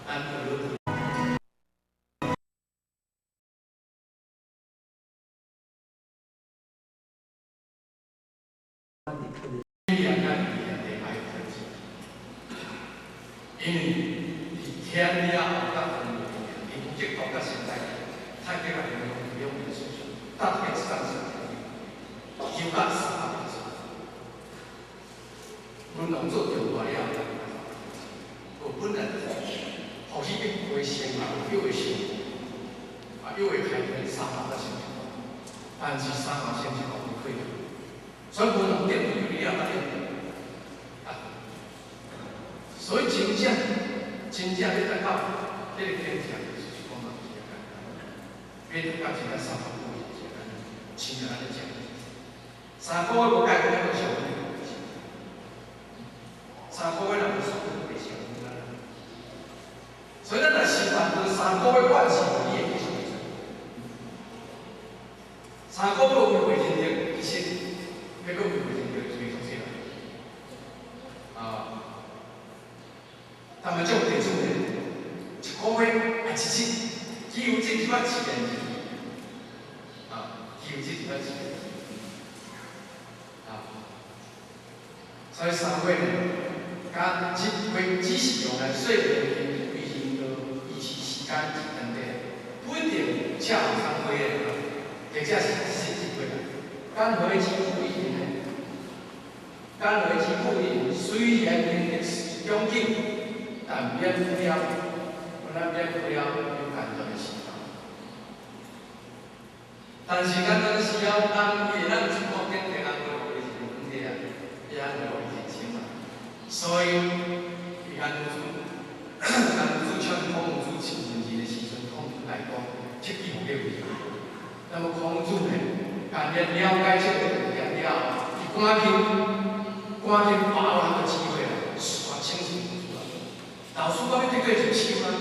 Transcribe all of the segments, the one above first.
咱就因為佇天了後甲天伊講結果甲現在，太極啊，用用的思想，大概是這樣子，有甲三個字，阮攏做中大了，我本來就是，予彼個先啊，又會先，啊，又會開天三號甲先，但是三號先是講不開，所以阮攏定有了啊，啊，所以真正。真正欲達到這个境界，就是講嘛，是簡單。欲達到真正3個月是簡單，親像按呢講，3個月無解決了就上3個月若無爽就袂成功啦。所以咱若習慣做三個月慣勢，你會繼續做。三個月有袂認定，其實欲閣有袂認定就袂作勢啦。啊。他們種地主呢，一個月啊一日，只有這一擺自然字，啊，只有這一擺自然字，啊，所以3月呢，甲7月只是用來說明規行的維持時間一段的，不一定恰好3個月，或者是一日一月啦。簡回之不一定呢，簡回之不一定，雖然歷史永久。但免不了，咱免不了有艱難的時候。但是艱難的時候，人伊會當自我堅定安慰伊是問題啊，伊安慰伊人生嘛。所以，伊安主，安主勸孔子親近的時陣，孔子來講，這句話有。那麼孔子呢，當然了解這個重點了後，伊趕緊，趕緊把握那個機會啊，煞請示老師啊。老師講你得過一手啊，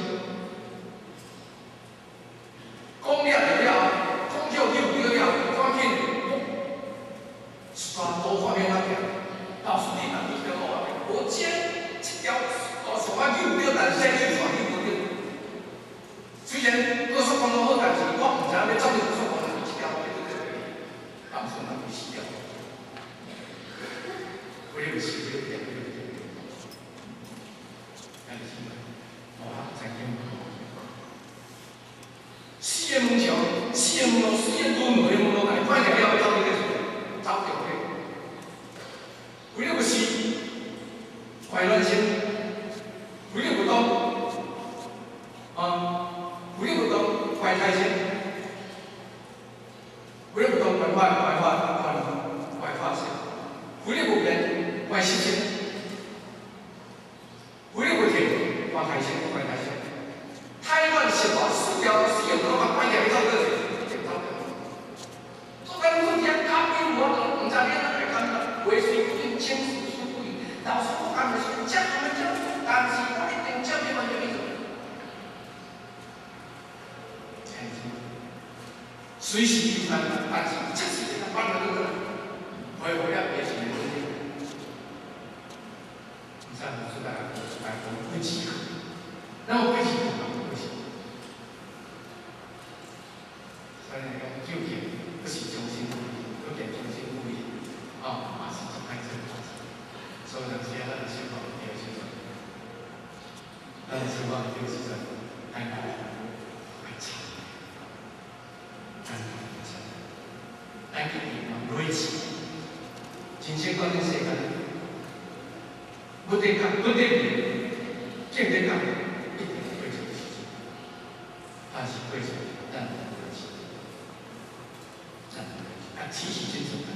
講了就了，講叫有對了，趕緊，煞多方面啊行。老師你若對這條路啊，無這這條大樹啊有對，但是小樹有無對。雖然高速公路好，但是我毋知影欲走佇高速公路這條路對對對，老師嘛就死了。為了死了，對對對。哇！曾經四個門牆，四個門路，四個輪迴的門路，家己看起來了，欲走佇個走著去。為了個死，懷亂心，為了不動，啊，為了不動，懷胎心，為了不動，懷法懷法懷懷法心，為了不變，懷心心，為了不停，懷開心，懷開心。太亂十法四條四個門路，關起來欲走倒去，一定走著。做干做遮卡比我都毋知影哪會感覺，話雖不盡，情事事不宜。老師我講的是這樣這樣，但是我一定照這完全去做。隨時有難，但是這是一個辦法對不對？回回了也是問題。你像老師大家來講幾次，那麼幾次不是？所以講究竟不是忠心不移，不見忠心不移，哦，嘛是真歹做代誌。所以有時咱小可對時陣，咱小可對時陣，太難，太慘，太慘。咱家己嘛累死，人生短短世間，不得講，不得變，見得講，一定會做事情。但是過程，咱唔過去，咱唔過去，啊，其實真簡單。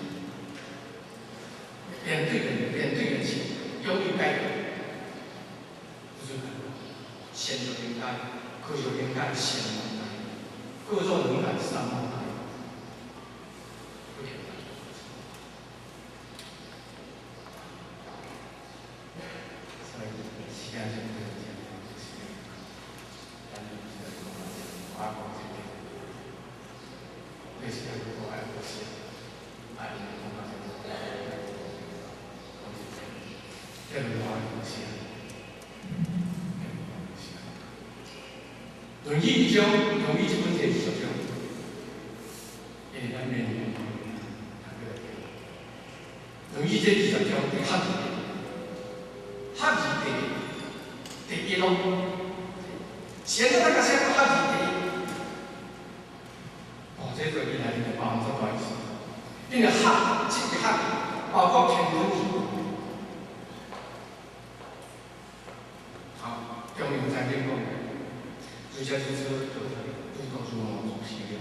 面對人，面對人生，勇於改變，不是善就應該，科學應該，善應該，各種能改，三能改，不簡單。所以時間就這樣，就是咱就是講我講這個，對時間如果愛呼吸，愛講到這個，講這個，這個我愛呼吸，這個我呼吸。論語一章，論語這本第20章，因為咱免論語這二十章佇學字，學字第一咯。現在咱個寫學字第一，哦，這對伊來就包含足大意思。因為學這個學，包括天文字。好，中庸曾經講，儒者之初，儒道儒儒是了。